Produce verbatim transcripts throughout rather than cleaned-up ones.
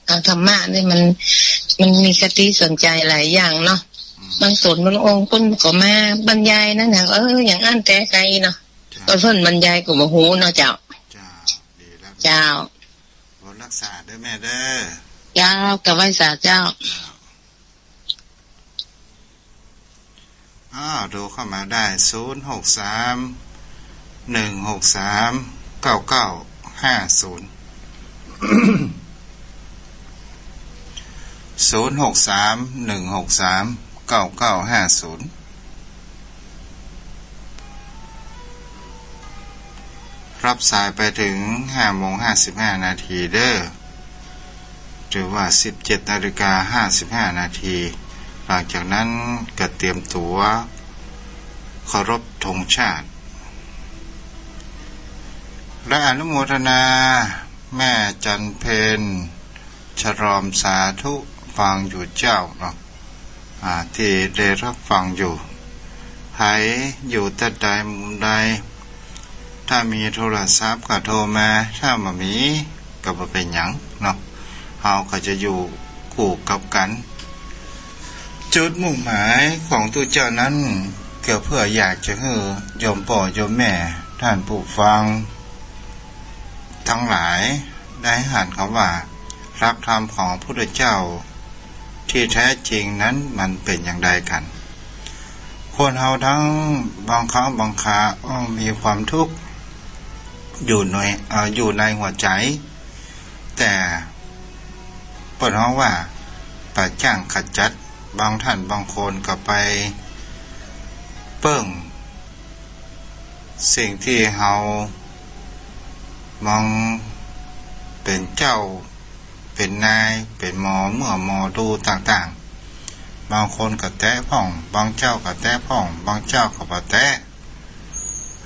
เอาธรรมะนี่มัน มันมีคติสอนใจ๋หลายอย่างเนาะ อืม บางสนบางองค์เปิ้นก็มาบรรยายนะ อย่าง เออ อย่างอั้นแต่ไกลเนาะ เจ้า ก็เปิ้นบรรยายก็บ่ฮู้เนาะเจ้า เจ้า ดีแล้ว เจ้า บุญรักษาเด้อแม่เด้อ เจ้า กราบไหว้สาเจ้า เจ้า อ้าว โทรเข้ามาได้ ศูนย์หกสาม หนึ่งหกสาม เก้าเก้าห้าศูนย์ ศูนย์หกสาม หนึ่งหกสาม เก้าเก้าห้าศูนย์ รับสายไปเถิงห้าโมงห้าสิบห้านาทีเด้อ ถือว่าสิบเจ็ดนาฬิกาห้าสิบห้านาที หลังจากนั้นก็เตรียมตั๋วเคารพธงชาติ และอนุโมทนาแม่จันเพ็ญ ฉลอม สาธุ ฟังอยู่เจ้าเนาะ อ่า ตี้ได้ฮับฟังอยู่ ใผอยู่ตี้ใดมุมใด ถ้ามีโทรศัพท์ก็โทรมา ถ้าบ่มีก็บ่เป๋นหยังเนาะ เฮาก็จะอยู่คู่กับกั๋น จุดมุ่งหมายของตุ๊เจ้านั้น ก็เปื้ออยากจะหื้อโยมป้อโยมแม่ต้านผู้ฟังตังหลายได้หันกำว่า หลักธรรมของพระพุทธเจ้าตี้แต๊จริงนั้นมันเป๋นอย่างใดกั๋น คนเฮาตังบางครั้งบางครา เอ่อ มีความทุกข์อยู่ใน เอ่อ อยู่ในหัวใจ๋ แต่เปิ้นฮ้องว่า ไปจ้างขจัด บางต้านบางคนก็ไปเปิ้งสิ่งตี้เฮา บางเป๋นเจ้า เป๋นนาย เป๋นหมอเมื่อหมอดูต่างๆ บางคนก็แตะพ่อง บางเจ้าก็แตะพ่อง บางเจ้าก็บ่แตะ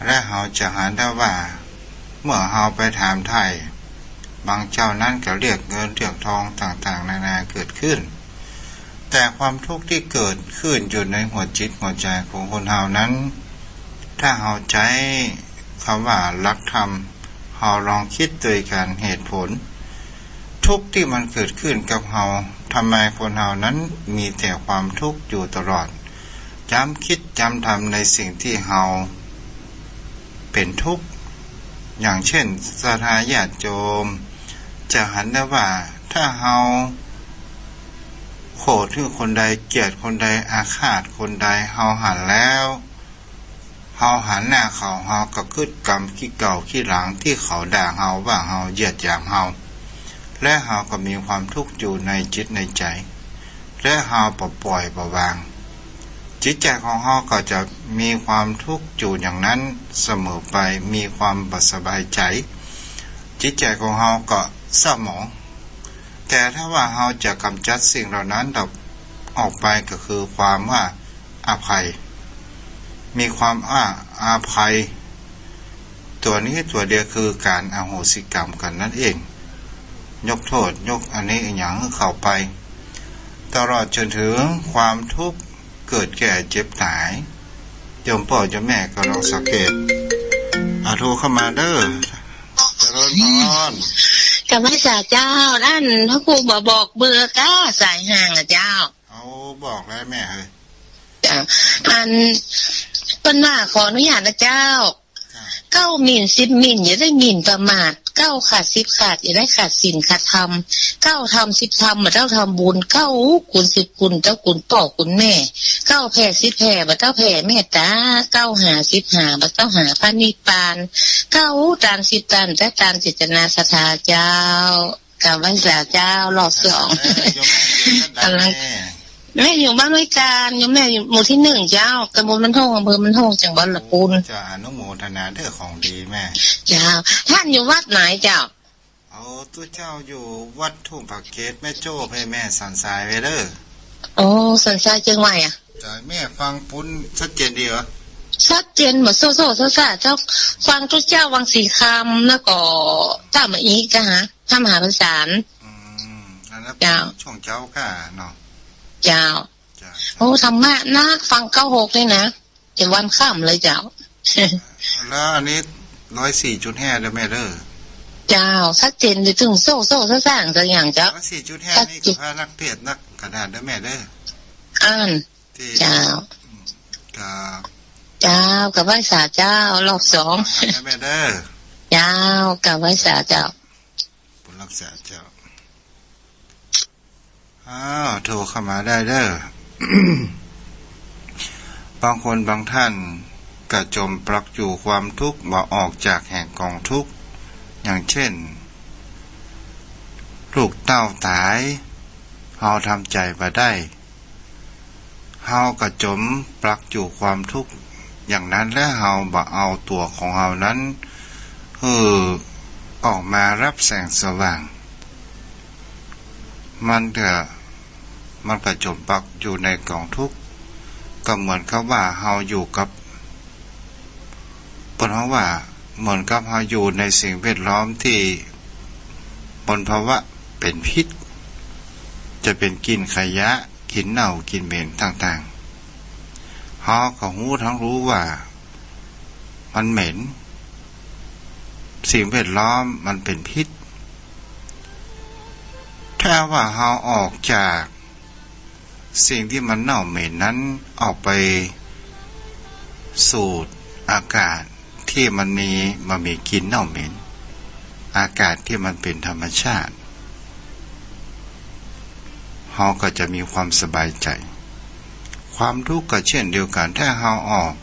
และเฮาจะหันได้ว่า เมื่อเฮาไปถามไถ่ บางเจ้านั้นก็เรียกเงินเรียกทองต่างๆ นานาเกิดขึ้น แต่ความทุกข์ตี้เกิดขึ้นอยู่ในหัวจิตหัวใจ๋ของคนเฮานั้น ถ้าเฮาใจ๊กำว่าหลักธรรม เฮาลองกึ๊ดตวยกั๋นเหตุผล ทุกข์ตี้มันเกิดขึ้นกับเฮา ทำไมคนเฮานั้นมีแต่ความทุกข์อยู่ตลอด จำกึ๊ดจำทำในสิ่งตี้เฮาเป๋นทุกข์ อย่างเช่น ศรัทธาญาติโยม จะหันได้ว่า ถ้าเฮาโขดหื้อคนใด เกลียดคนใด อาฆาตคนใด เฮาหันแล้ว เฮาหันหน้าเขา เฮากึ๊ดกำขี้เก่าขี้หลังตี้เขาด่าเฮา ว่าเฮา เหยียดหยามเฮา และเฮาก็มีความทุกข์อยู่ในจิตในใจ๋ และเฮาบ่ปล่อยบ่วาง จิตใจ๋ของเฮาก็จะมีความทุกข์อยู่อย่างนั้นเสมอไป มีความบ่สบายใจ๋ จิตใจ๋ของเฮาก็เศร้าหมอง แต่ถ้าว่าเฮาจะกำจัดสิ่งเหล่านั้นออกไป ก็คือความว่าอภัย มีความว่าอภัย ตั๋วนี้ตั๋วเดียวคือก๋านอโหสิกรรมกั๋นนั่นเอง ยกโต้ษ ยกอันนี้อะหยังหื้อเขาไป ตลอดจนเถิงความทุกข์เกิดแก่เจ็บต๋าย โยมป้อโยมแม่ก็ลองสังเกต อ่ะ โทรเข้ามาเด้อ เจริญพร กราบไหว้สาเจ้า อั้นพระครูบ่บอกเบอร์ก้า สายห่างอะเจ้า เอา บอกแล้วแม่เอ้ย จ้ะ อัน เปิ้นว่าขออนุญาตนะเจ้า จ้ะ เก้าหมิ่นสิบหมิ่น อย่าได้หมิ่นประมาท เก้าขาดสิบขาด อย่าได้ขาดศีลขาดธรรม เก้าทำสิบทำ บ่เต้าทำบุญ เก้าคุณสิบคุณ เจ้าคุณป้อคุณแม่ เก้าแผ่สิบแผ่ บ่เต้าแผ่เมตต๋า เก้าหาสิบหา บ่เต้าหาพระนิพพาน เก้าตานสิบตาน แต่ตานเจตนาศรัทธาเจ้า กราบไหว้สาเจ้า รอบสอง เออ โยมแม่อยู่บ้านใด กำลัง แม่ แม่อยู่บ้านห้วยกาญ โยมแม่อยู่หมู่ตี้หนึ่งเจ้า ตำบลบ้านโฮ่ง อำเภอบ้านโฮ่ง จังหวัดละปูน จะอนุโมทนาเด้อของดีแม่ เจ้า ต้านอยู่วัดไหนเจ้า เอา ตุ๊เจ้าอยู่วัดทุ่งผาเกตแม่โจ้ แม่ แม่สันทรายไว้เด้อ โอ้ สันทรายเจียงใหม่อะ จ้ะ แม่ฟังปูนชัดเจนดีเหรอ ชัดเจน บ่โซ่โซ่ซ่าซ่า เจ้า ฟังตุ๊เจ้าวังสีคำ แล้วก็ต้ามหาอีกอะฮะ ต้ามหาไพศาล อืม อันนั้น เจ้า ช่วงเจ๊าก้าเนาะ เจ้า จ้ะ โอ้ ธรรมะนะ ฟังเก้าหกนี่นะ จะวันค่ำเลยเจ้า แล้วอันนี้ร้อยสี่จุดห้าเด้อแม่เด้อ เจ้า ชัดเจน จะตึงโซ่โซ่ซ่าซ่าสักอย่างเจ้า สี่จุดห้า ชัดเจน นี่ก็พระนักเทศน์นักขนาดเด้อแม่เด้อ อั้น ที่ เจ้า อืม ก็ เจ้า กราบไหว้สาเจ้า รอบสอง เด้อแม่เด้อ เจ้า กราบไหว้สาเจ้า บุญรักษาเจ้า อ้าว โทรเข้ามาได้เด้อ บางคนบางท่านก็จ๋มปลักอยู่ความทุกข์ บ่ออกจากแห่งกองทุกข์ อย่างเช่น ลูกเต้าต๋าย เฮาทำใจ๋บ่ได้ เฮาก็จ๋มปลักอยู่ความทุกข์อย่างนั้น และเฮาบ่เอาตั๋วของเฮานั้น หื้อออกมาฮับแสงสว่าง มันก็ มันก็จ๋มปลักอยู่ในกองทุกข์ ก็เหมือนกับว่าเฮาอยู่กับ เปิ้นฮ้องว่าเหมือนกับเฮาอยู่ในสิ่งแวดล้อมตี้มลภาวะเป๋นพิษ จะเป๋นกลิ่นขยะ กลิ่นเน่า กลิ่นเหม็นต่างๆ เฮาก็ฮู้ทั้งฮู้ว่ามันเหม็น สิ่งแวดล้อมมันเป๋นพิษ ถ้าว่าเฮาออกจากสิ่งตี้มันเน่าเหม็นนั้น ออกไปสูดอากาศตี้มันมี บ่มีกลิ่นเน่าเหม็น อากาศตี้มันเป๋นธรรมชาติ เฮาก็จะมีความสบายใจ๋ ความทุกข์ก็เช่นเดียวกั๋น ถ้าเฮาออก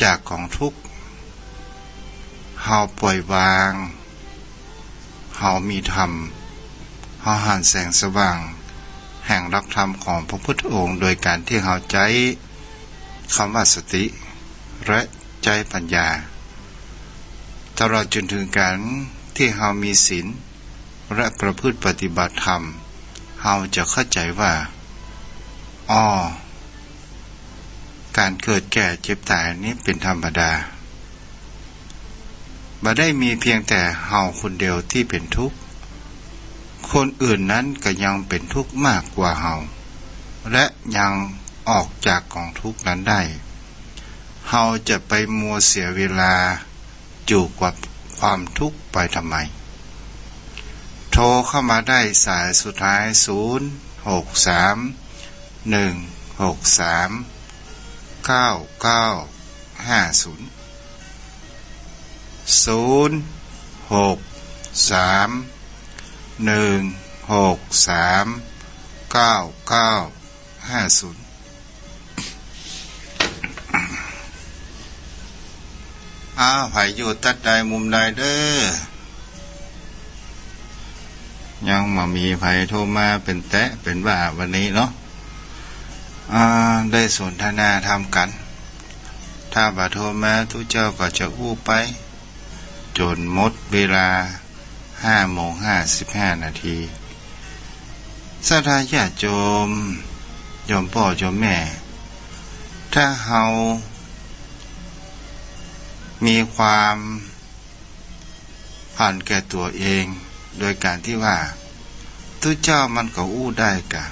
จากกองทุกข์ เฮาปล่อยวาง เฮามีธรรม เฮาหันแสงสว่างแห่งหลักธรรมของพระพุทธองค์ โดยก๋านตี้เฮาใจ๊กำว่าสติ และใจ๊ปัญญา ตลอดจ๋นเถิงก๋านตี้เฮามีศีล และประพฤติปฏิบัติธรรม เฮาจะเข้าใจ๋ว่า อ้อ ก๋านเกิดแก่เจ็บต๋ายนี้เป๋นธรรมดา บ่ได้มีเพียงแต่เฮาคนเดียวตี้เป๋นทุกข์ คนอื่นนั้นก็ยังเป๋นทุกข์มากกว่าเฮา และยังออกจากกองทุกข์นั้นได้ เฮาจะไปมัวเสียเวลาอยู่กับความทุกข์ไปทำไม โทรเข้ามาได้สายสุดท้าย ศูนย์ หก สาม หนึ่ง หก สาม เก้า เก้า ห้า ศูนย์ ศูนย์ หก สาม หนึ่ง หก สาม เก้า เก้า ห้า ศูนย์ อ้าว ใผอยู่ตั๊ดใดมุมใดเด้อ ยังบ่มีใผโทรมาเป๋นแต๊เป๋นว่าวันนี้เนาะ อ่า ได้สนทนาธรรมกั๋น ถ้าบ่โทรมาตุ๊เจ้าก็จะอู้ไป จ๋นหมดเวลา ห้าโมงห้าสิบห้านาที ศรัทธาญาติโยม โยมป้อโยมแม่ ถ้าเฮามีความหันแก่ตั๋วเอง โดยก๋านตี้ว่า ตุ๊เจ้ามันก็อู้ได้กา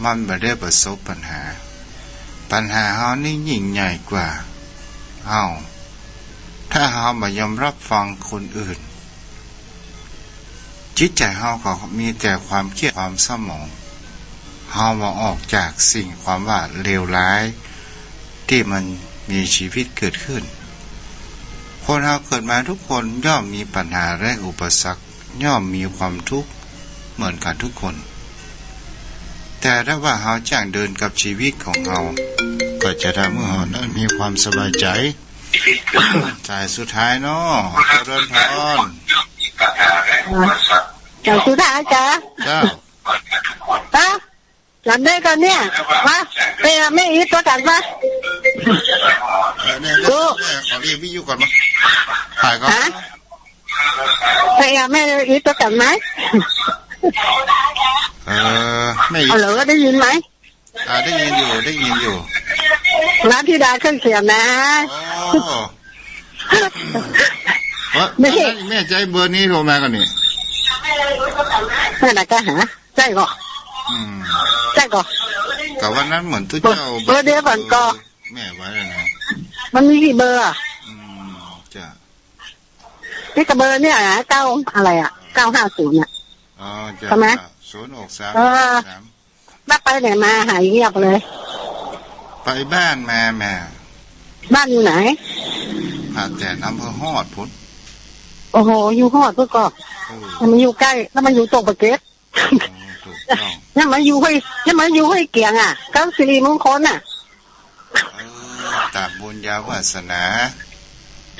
มันบ่ได้ประสบปัญหา ปัญหาเฮานี้ยิ่งใหญ่กว่า เอ้า ถ้าเฮาบ่ยอมฮับฟังคนอื่น จิตใจ๋เฮาก็มีแต่ความเครียดความเศร้าหมอง เฮาบ่ออกจากสิ่งความว่าเลวร้ายตี้มันมีชีวิตเกิดขึ้น คนเฮาเกิดมาทุกคนย่อมมีปัญหาและอุปสรรค ย่อมมีความทุกข์เหมือนกั๋นทุกคน แต่ถ้าว่าเฮาจ้างเดินกับชีวิตของเฮา ก็จะทำหื้อเฮานั้นมีความสบายใจ๋ สายสุดท้ายเนาะ เจริญพร สายสุดท้ายจ๊ะ เจ้า ฮะ หลับได้ก่อนเนี่ย ฮะ ไปหาแม่อีทตั๋วกั๋นปะ เออ เนี่ย เนี่ย ขอเรียกวิทยุก่อนมา ถ่ายก่อน ฮะ ไปหาแม่อีทตั๋วกั๋นไหม เออ แม่อีท ฮัลโหล ได้ยินไหม อ่า ได้ยินอยู่ ได้ยินอยู่ ร้านธิดาเครื่องเสียงนะ อ๋อ เอ้อ แม่ แม่ใจ๊เบอร์นี้โทรมาก่อนนี่ แม่น่ะก็หา ใจ้ก่อ อืม ใจ้ก่อ ก็วันนั้นเหมือนตุ๊เจ้า เบอร์เดียวก่อนก่อ แม่ไว้แล้วนะ มันมีกี่เบอร์อะ อืม จ้ะ นี่ก็เบอร์เนี่ยนะ เก้า อะไรอะ เก้าห้าศูนย์ อะ อ๋อ จ้ะ ใช่ไหม จ้ะ ศูนย์หกสาม เออ สาม แล้วไปไหนมาหายเงียบเลย ไปบ้านมาแม่ บ้านอยู่ไหน ผาแต้ม อำเภอฮอดพุ้น โอ้โห อยู่ฮอดพุ้นก่อ เออ แล้วมันอยู่ใก้ แล้วมันอยู่ตรงปากเกร็ด อ๋อ ถูกต้อง ยังมาอยู่ห้วย ยังมาอยู่ห้วยเกียงอะ เก้าสิริมงคลอะ เออ ต๋ามบุญญาวาสนา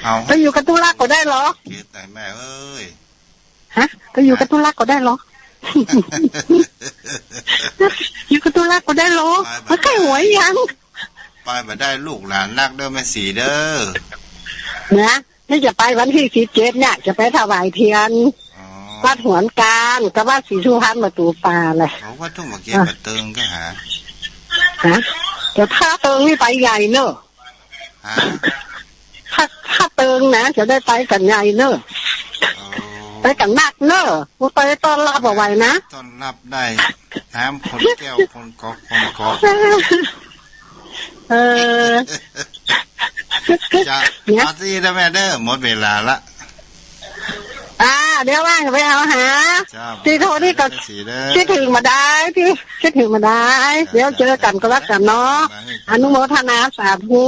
เอา ไปอยู่กับตุ๊ลักษณ์ก็ได้เหรอ เกตไหนแม่เอ้ย ฮะ ไปอยู่กับตุ๊ลักษณ์ก็ได้เหรอ อยู่กับตุ๊ลักษณ์ก็ได้เหรอ ไปบ่ได้ มันใก้หัวยัง ไปบ่ได้ ลูกหลานนักเด้อแม่ศรีเด้อ นะ นี่จะไปวันตี้สิบเจ็ดเนี่ย จะไปถวายเตียน อ๋อ วัดหวนกานกับวัดศรีสุพรรณประตู๋ป่าเลย โอ้ วัดทุ่งหมากเขียว อ่ะ ป่าเติงก็หา ฮะ แต่ถ้าเติงนี่ไปใหญ่เนอะ ฮะ ถ้า ถ้าเติงนะ จะได้ไปกั๋นใหญ่เนอะ โอ้ ไปกั๋นนักเนอะ บ่ไปต้อนฮับบ่ไหวนะ ต้อนฮับได้ น้ำคนแก้วคนกอกคนกอก เออ จ้ะ เนี่ย ปาร์ตี้นะแม่เด้อ หมดเวลาละ อ่า เดี๋ยวว่างไปเอาหา จ้ะ ตี้โทนี่ก็ แม่ศรีเด้อ คิดถึงบ่ได้ ตี้คิดถึงบ่ได้ จ้ะ เดี๋ยวเจอกั๋นก็แล้วกั๋นเนาะ จ้ะ อนุโมทนาสาธุ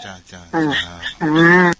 จ้ะ จ้ะ อ่า จ้ะ อ่า